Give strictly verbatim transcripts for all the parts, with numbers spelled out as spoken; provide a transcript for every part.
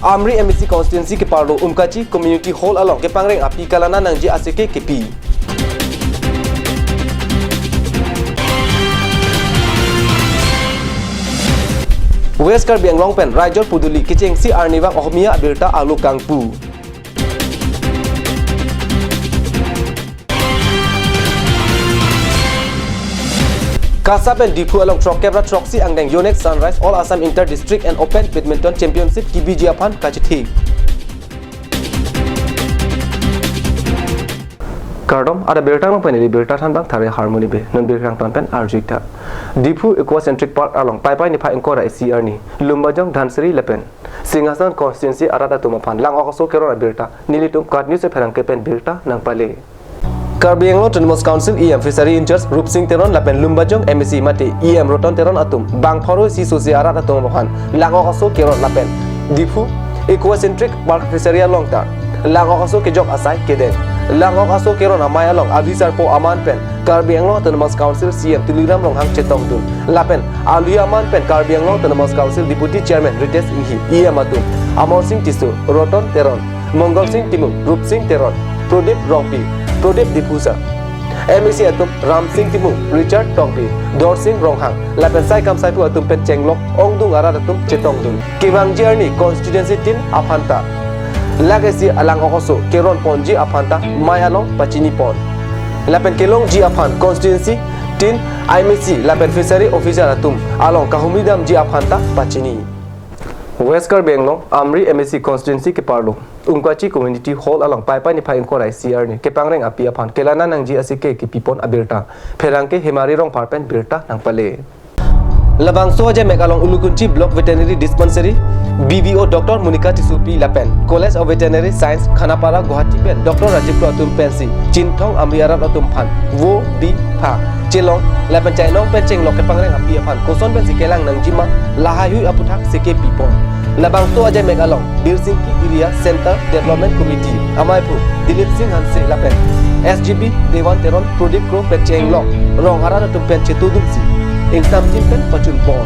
Amri M A C constituency keparlo Umkachi Community Hall along kepangreng api kelana nangji aseke kepi. West Karbi Anglong pen Raijor Puduli kechengsi arnivang Ohomia abirta alo kangpu. KASA pen Diphu along throkkep ra throksi angdeng Yonex Sunrise All Assam Inter District and Open Badminton Championship kebiji aphan kachethik. Kardom, ada birta along pen ili birta thanbang Thare Harmony Bey, non birta angton pen arju-ik tha. Diphu Ecocentric Park along Paipai niphai ingkoi ra isi arni Lumbajong, Dhansiri lapen Singhason constituency arat atum aphan lang-ok aso keron abirta nelitum KAT News apherangke pen birta nangpale. Karbi Anglong Autonomous Council E M Fishery in-charge Rupsing Teron lapen Lumbajong M A C mate E M Roton Teron atum bang pharo isi sosi arat atum aphan lang-ok aso keron lapen Diphu Ecocentric Park Fishery along ta lang-ok aso kejok asai kedeng. Lang-ok aso keron amei along avisarpo aman pen Karbi Anglong Autonomous Council C E M Tuliram Ronghang chetongdun lapen alui aman pen Karbi Anglong Autonomous Council Deputy Chairman Ritesh Enghi, E M atum Amarsing Tisso, Roton Teron, Mongolsing Timung, Rupsing Teron, Prodip Rongpi, Prodip Diphusa, M A C atum Ramsing Timung, Richard Tokbi, Dorsing Ronghang lapen saikam saipu atum pen chenglok ongdung arat atum chetongdun. Kevangji arni constituency tin aphan ta lang-ok isi lang-ok aso keron ponji aphan ta mei along pachini pon. Lapen kelongji aphan constituency tin M A C lapen fishery officer atum along kahumri damji aphan ta pachini. West Karbi Anglong Amri M A C constituency keparlo Umkachi Community Hall along Paipai niphai ingkoi ra isi arni kepangreng api aphan kelana nangji aseke kepipon abirta pherangke Hemari Rongphar pen birta nangpale. Labangso ajaimek along Ulukunchi Block Veterinary Dispensary B V O Doctor Monica Tissopi lapen College of Veterinary Science Khanapara Guwahati pen Doctor Rajiv Kro atum pensi Chinthong Amri arat atum aphan vo, bi, pha chelong lapen chainong pen chenglok kepangreng api aphan koson pensi kelang nangjima lahaihui aputhak seke pipon. Labangso ajaimek along Birsingki Area Center Development Committee amaiphu Dilip Singh Hanse lapen S G B Dewan Teron, Prodip Kro pen chenglok rong arat atum pen chetudunsi ingsamjin pen pachunpon.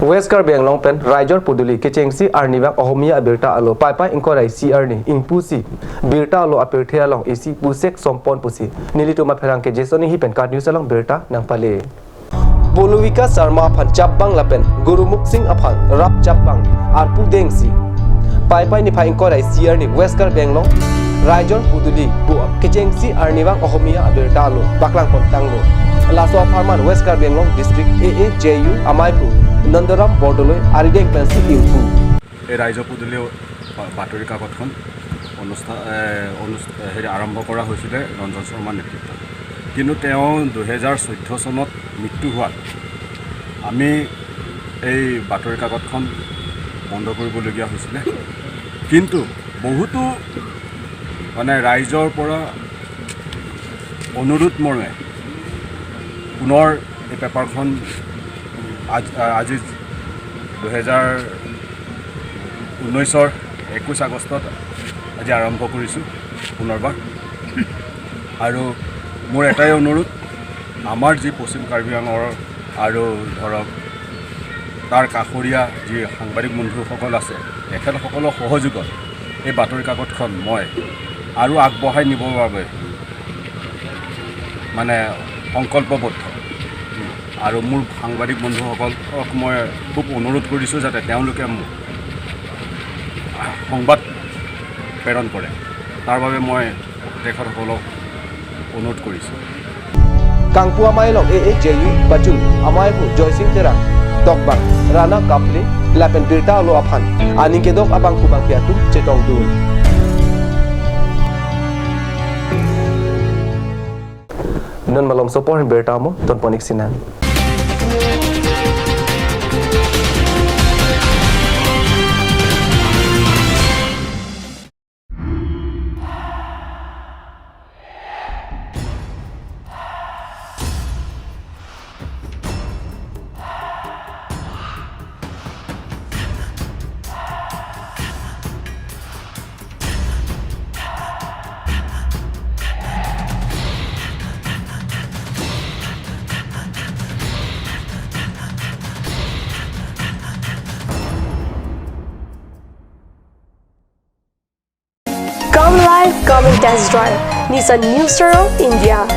West Karbi Anglong pen Raijor Puduli kechengsi arnivang Ohomia abirta alo Paipai ingkoi ra isi arni ingpusi birta alo apirthe along isi pusek sompon pusi nelitum apherangke Jason Enghi pen KAT News along birta nangpale. Polovika Sharma aphan chapbang lapen Gurumukh Singh aphan rap chapbang arpu dengsi Paipai niphai ingkoi ra isi arni West Karbi Anglong Raijor Puduli pu kechengsi arnivang Ohomia abirta alo paklangpon tanglo. Laso apharman West Karbi Anglong District A A J U amaiphu Nandaram Bordoloi arideng pensi ingpu. এই ৰাইজৰ পদূলি বা-, বাতৰি কাকতখন অনুষ্ঠা-, এ, অনুষ্ঠ-, এ, হেৰি আৰম্ভ কৰা হৈছিলে ৰঞ্জন শৰ্মাৰ নেতৃত্বত। কিন্তু তেওঁ দুহেজাৰ চৈধ্য চনত মৃত্যু হোৱাত আমি এই বাতৰি কাকতখন বন্ধ কৰিবলগীয়া হৈছিলে। কিন্তু বহুতো মানে ৰাইজৰ পৰা অনুৰোধ মৰ্মে পুনৰ এই পেপাৰখন আজ-, আজি দুহেজাৰ ঊনৈশৰ একৈছ আগষ্টত আজি আৰম্ভ কৰিছোঁ পুনৰবাৰ। আৰু মোৰ এটাই অনুৰোধ, আমাৰ যি পশ্চিম কাৰ্বি আংলঙৰ আৰু ধৰক তাৰ কাষৰীয়া যি সাংবাদিক বন্ধুসকল আছে, তেখেতসকলৰ সহযোগত এই বাতৰি কাকতখন মই আৰু আগবঢ়াই নিবৰ বাবে মানে সংকল্পবদ্ধ। আৰু মোৰ সাংবাদিক বন্ধুসকলক মই খুব অনুৰোধ কৰিছোঁ যাতে তেওঁলোকে মোক সংবাদ প্ৰেৰণ কৰে, তাৰ বাবে মই তেখেতসকলক অনুৰোধ কৰিছোঁ। Kangpu amei along A A J U Pachun amaiphu Joysing Terang, Tokbang, Rana Kaple lapen birta alo aphan aning kedok abangphu bangphi atum chetongdun. Non malomso apor birta mo tonpon-ik sinang. Come live, come and test drive Nissan New Star of India.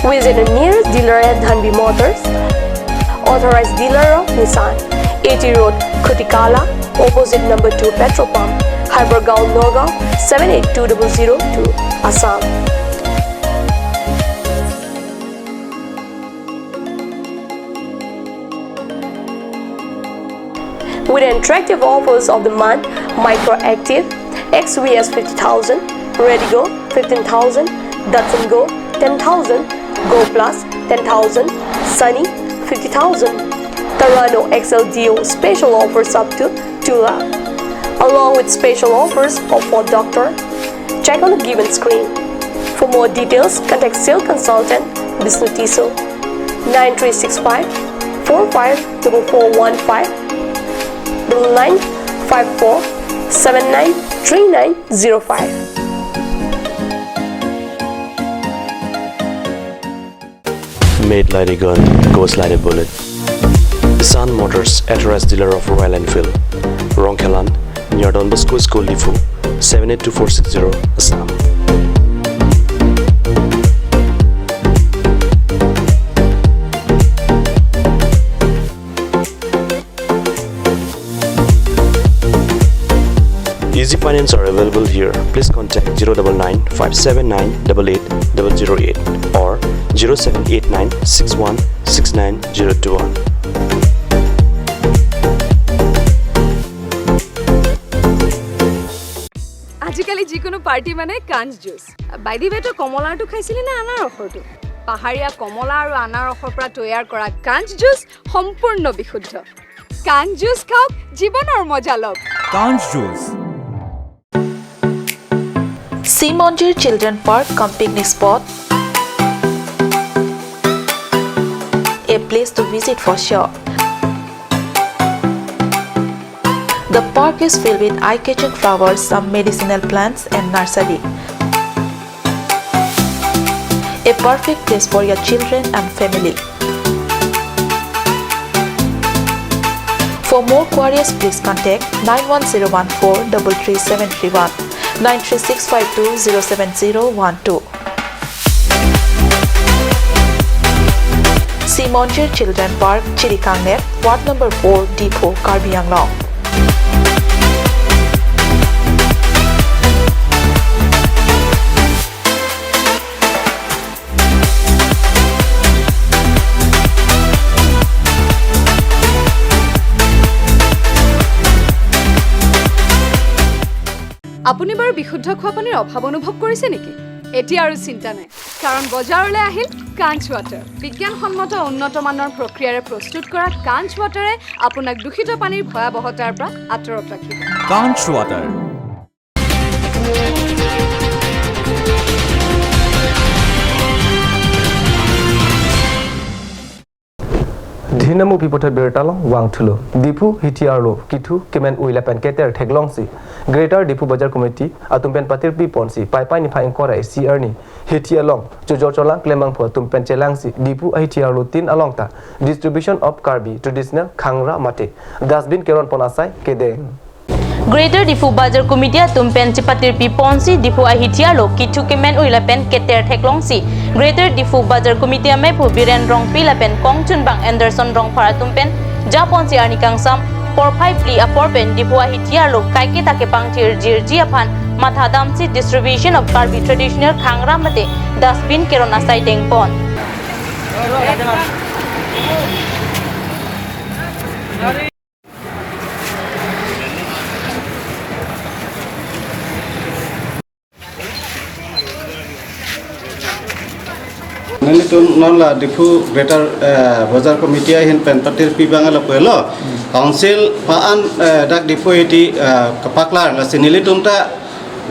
Visit a nearest dealer at Dhanvi Motors, authorized dealer of Nissan, eighty Road, Khutikala, opposite number two petrol pump, Hypergaon, Nagaon, seven eight two double zero two, Assam. With attractive offers of the month, Micra Active, X V S fifty thousand, Redigo fifteen thousand, Datsun Go ten thousand, Go Plus ten thousand, Sunny fifty thousand, Terrano X L D O special offers up to two lakh, along with special offers of Ford Doctor. Check on the given screen. For more details, contact sales consultant Bishnu Tisso, nine three six five four five double four one five, double nine five four seven nine three nine zero five. Made like a gun, goes like a bullet. Sun Motors, authorized dealer of Royal Enfield. Rongkhelan, near Don Bosco School, Diphu, seven eight two four six zero, Assam. Easy finance are available here. Please contact zero double nine five seven nine double eight double zero eight or zero seven eight nine six one six nine zero two one. আজিকালি যিকোনো পাৰ্টি মানে কাঞ্চ juice. By the ৱে, তই কমলাৰটো খাইছিলি নে আনাৰসৰটো? পাহাৰীয়া কমলা আৰু আনাৰসৰ পৰা তৈয়াৰ কৰা কাঞ্চ জুচ সম্পূৰ্ণ বিশুদ্ধ। কাঞ্চ জুচ খাওক, জীৱনৰ মজা লওক। Kanch Juice. Simonjir Children Park cum picnic spot, a place to visit for sure. The park is filled with eye-catching flowers, some medicinal plants, and nursery. A perfect place for your children and family. For more queries, please contact nine one zero one four double three seven three one, nine three six five two zero seven zero one two. Simonjir Children Park, Chirikangnep, Ward number four, Diphu, Karbi Anglong. আপুনি বাৰু বিশুদ্ধ খোৱা পানীৰ অভাৱ অনুভৱ কৰিছে নেকি? এতিয়া আৰু চিন্তা নাই, কাৰণ বজাৰলৈ আহিল কাঞ্চ ৱাটাৰ। বিজ্ঞানসন্মত উন্নত মানৰ প্ৰক্ৰিয়াৰে প্ৰস্তুত কৰা কাঞ্চ ৱাটাৰে আপোনাক দূষিত পানীৰ ভয়াৱহতাৰ পৰা আঁতৰত ৰাখিব। Kanch Water. Dhinam upi puthot birta along vangthulo. Diphu hithi arlo kithu kemen-ui lapen keter theklongsi Greater Diphu Bazar Committee atum pen patirpi ponsi Paipai niphai ingkoi ra isi arni hithi along chojor cholang klembangphu atum pen chelangsi Diphu ahithi arlo tin along ta distribution of Karbi traditional khangra mate dustbin keron pon asai kedeng. Greater Diphu Bazar Committee atum pen chepatirpi ponsi Diphu ahithi arlo kithu kemen-ui lapen keter theklongsi Greater Diphu Bazar Committee ameiphu Biren Rongpi lapen kongchunbang Anderson Rongphar atum pen japonsi arni kangsam porphai phli apor pen Diphu ahithi arlo kaiketa kepangthir jirji aphan mathadamsi distribution of Karbi traditional khangra mate dustbin keron asai dengpon. Nelitum non la Diphu Greater, eh, Bazar Committee ahin pen patirpi abang lapu-elo. Council pa-an, eh, dak Diphu hithi, eh, kapaklar lasi nelitum ta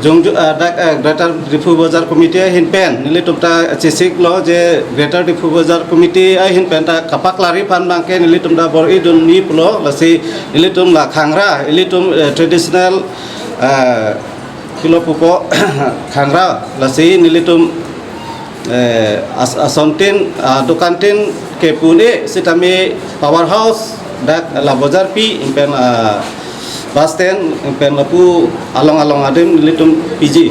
jongju, ah, dak, ah, Greater Diphu Bazar Committee ahin pen nelitum ta chesiklo je Greater Diphu Bazar Committee ahin pen ta kapaklari aphan abangke nelitum ta bor-idunji pulo, lasi nelitum la khangra, ilitum, eh, traditional, eh, kilo pupo khangra, lasi nelitum, eh, as-, asontin, ah, dokantin kepu-un-e sitame power house dak la bazarpi, ingpen, ah, bus stand, ingpen lapu along along adim nelitum piji.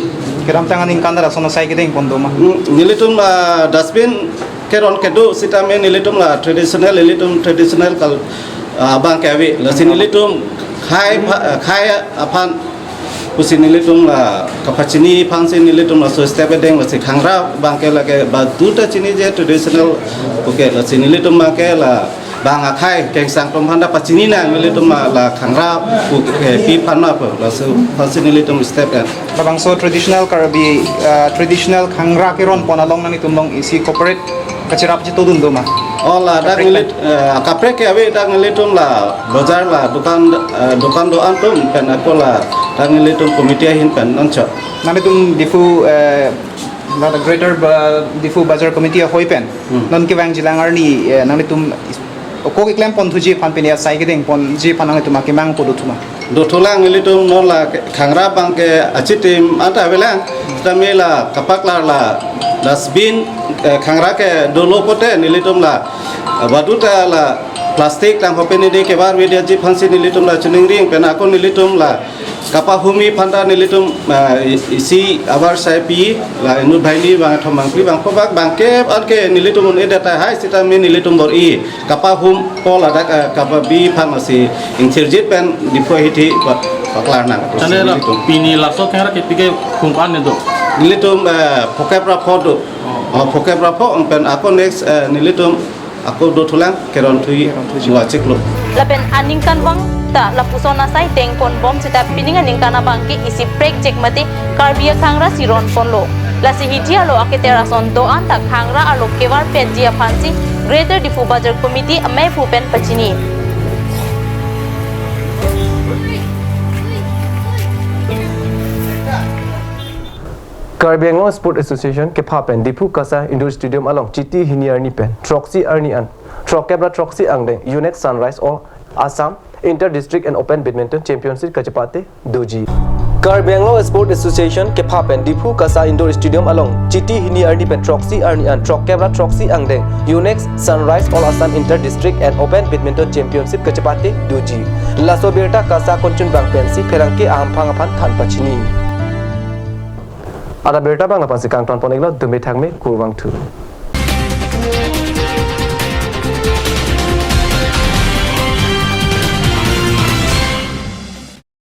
Ramtang aningkan ta lason asai kedeng pon do ma? Hmm, nelitum, ah, dustbin keron kedo sitame nelitum la traditional, nelitum traditional kal, ah, abang ke ave. Lasi nelitum khai pha-, khai aphan pusi nelitum la kapachini aphansi nelitum laso step edeng, lasi khangra abang ke lake baduta chinine je traditional puke, lasi nelitum abang ke la bang akhai kengsang atum aphan ta pachini nang nelitum la, la khangra pu ke pi aphan ma pu, laso aphansi nelitum step en. Labangso traditional Karbi, ah, traditional khangra keron pon along nanglitum along isi corporate kacherap chetongdun do ma? Oh, ladak kaprek neli, eh, kaprek ke ave, dak nelitum la bazar la dukan, eh, dukan do-an atum pen ako ladak nelitum committee ahin pen non chot. Nanglitum Diphu, eh, ladak Greater Ba-, Diphu Bazar Committee ahoi pen. Hmm. Non kevangjilang arni, eh, nanglitum is-, okok keklem pon thuji aphan pini asai kedeng ponji aphan nanglitum akemang kodo thu ma? Dothulang, nelitum non la khangra abang ke achitim anta avelang. Sitame la kapaklar la dustbin, eh, khangra ke dolo pote nelitum la, eh, baduta la plastic tang hopen ini kevar vedet ji aphansi nelitum la chiningri pen ako nelitum la kapahumji aphan ta nelitum, eh, isi abar sai pi la inut banghini bangkethom bangphli bangpho bak abang ke an ke nelitum un-e data hai sitame nelitum bor-i kapahum po ladak, eh, kapabi aphan masi ingthirjit pen Diphu ahithi pa-, paklar nang. Chane la nelitum pini laso khangra ke pike hum an do? Nelitum, eh, phokep ra pho do. Oh. Oh, phokep ra pho pen ako next, eh, nelitum ako dothulang keron thui. Keron thui. Dua chiklo. Lapen aningkanvang ta lapuson asai deng pon bom seta pining aningkan abang ke isi prekjek mate Karbi akhangra si ron ponlo. Lasi hithi arlo aketer ason do-an ta khangra arlo kevar petji aphansi Greater Diphu Bazar Committee amei aphu pen pachini. Karbi Anglong Sport Association kepha pen Diphu Kasa Indoor Stadium along Chiti hini arni pen throksi arni an throkkep ra throksi angdeng UNEX Sunrise All Assam Inter District and Open Badminton Championship kachepate doji. Karbi Anglong Sport Association kepha pen Diphu Kasa Indoor Stadium along Chiti hini arni pen throksi arni an throkkep ra throksi angdeng UNEX Sunrise All Assam Inter District and Open Badminton Championship kachepate doji. Laso birta Kasa konchun bang pensi pherangke ahamphang aphan than pachini. Adap birta abang la-ansi kangton pon-iklo, dumi thangme kurvangthu.